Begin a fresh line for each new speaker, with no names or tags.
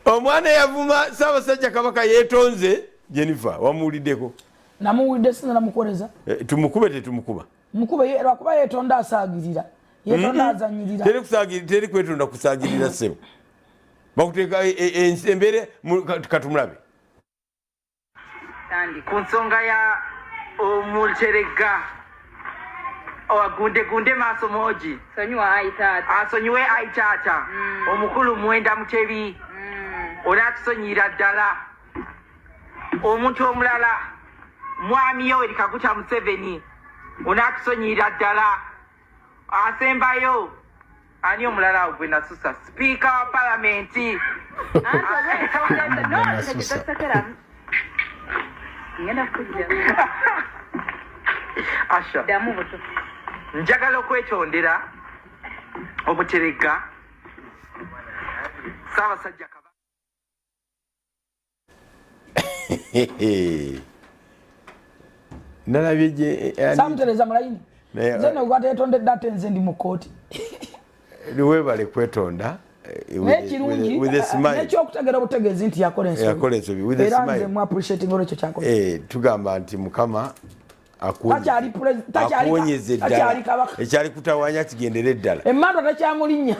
Omwana yavuma Ssaabasajja Kabaka, yeetonze. Jennifer, wamuwuliddeko?
Namuwulidde, sinza namukoleza.
Eh, tumukube? Tetumukuba.
Mukube lwakuba yetonda, asaagirira, yetonda, azanyirira.
Teri kusagirira, teri kwetonda kusagirira, ssebo. Bakuteeka embeera katumulabe.
Ku nsonga ya Omuteregga agundegunde maaso moogi.
Sonyiwa, ayi taata.
Asonyiwe, ayi taata. Omukulu Mwenda Mutebi, onatusonyiyira ddala. Omuntu omulala, Mwami Yoweri Kaguta Museveni, onatusonyiyira ddala. Asembayo ani omulala awo gwe nasusa? Sipiika wa palamenti.
Nasusa.
Ngenda kujja.
Asha.
Ddamu buto.
Njagala okwetondera Omuteregga Ssaabasajja Kabaka.
Nalabye gye
Samutereza mulayini. Nze nogwata yetondedde, ate nze ndi mu kooti.
Webale kwetonda.
Naye kirungi nekyokutegera obutegeezi nti yakola.
Yakola ensobi.
Era nze mu appreciating olwekyo kyakola.
Tugamba nti Mukama akuwonyeze ddala,
Takyali kabaka.
Ekyali kutawanya kigendere ddala.
Emmandwa takyamulinnya.